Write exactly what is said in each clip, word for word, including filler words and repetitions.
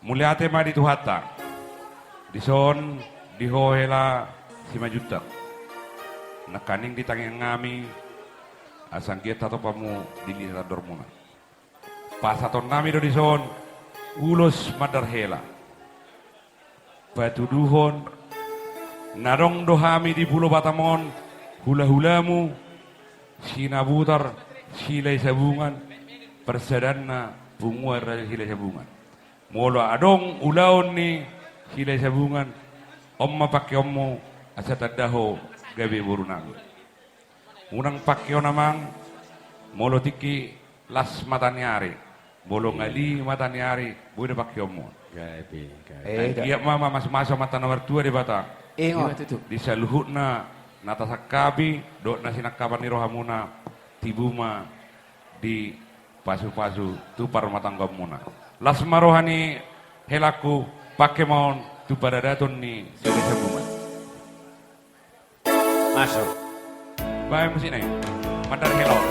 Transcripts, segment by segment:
Mauliate ma di Tuhanta. Dison di ho hela Simanjuntak. Nangkaning di tangiang nami, asa anggiat hatop hamu di lilitan dormuna. Pasahaton nami do dison ulos mandar hela. Patuduhon, na adong do hami di Pulo Batam on, hula-hulamu, Sinabutar Silahisabungan, parsadanna punguan Raja Silahisabungan. Molo adong ulaon ni Silahisabungan, on ma pangkeonmu, asa tanda ho gabe boru nami. Unang pangkeon amang, molo tingki las mata ni ari, molo ngali mata ni ari, boi do pangkeonmu. Gabe, gabe. Eh, anggiat ma mamasu-masu Amanta na martua Debata. Ingot. Ingot tutu. Di saluhutna na tasangkapi, dohot na sinangkapan ni rohamuna, tibu ma di pasu-pasu tu parrumatanggaonmuna. Las ma roha ni helangku, pangke ma on tu paradaton ni Silahisabungan. Masuk. Baen musikna i. Mandar hela on.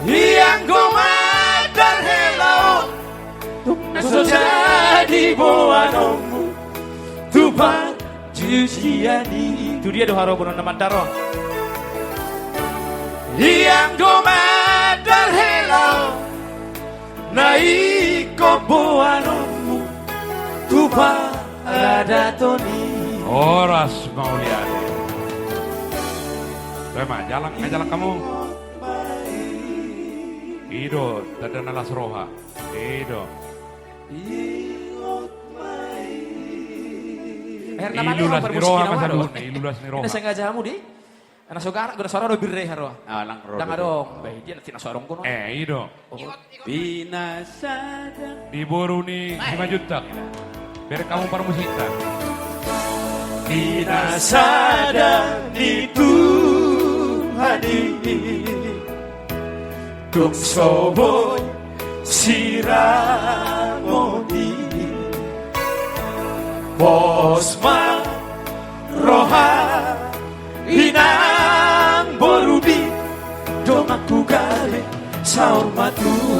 Ianggo mandar hela on, tung na so jadi boanonmu tu panjujian i. Tu dia do harobonon na mandar on? Ianggo mandar hela on, na ingkon boanonmu tu paradaton i. Horas mauliate. Toe ma, jalang, eh, jalang hamu. I do tanda na las roha. I do. Akhirna i lulas ni roha ma saluhutna, i lulas ni roha. Ina sengaja hamu di? Ina so garak, guna so ro do birre haroa. Ah, lang ro do. Dang adong. Bah, dia nanti na so adong guna. Eh, i do. Oh. Pinasadang. Di boru ni Simanjuntak. Bereng hamu parmusikta. Pinasadang ni Tuhan i. Tung so boi siramon i. Pos ma roha inang boru di donganku gabe saur matua.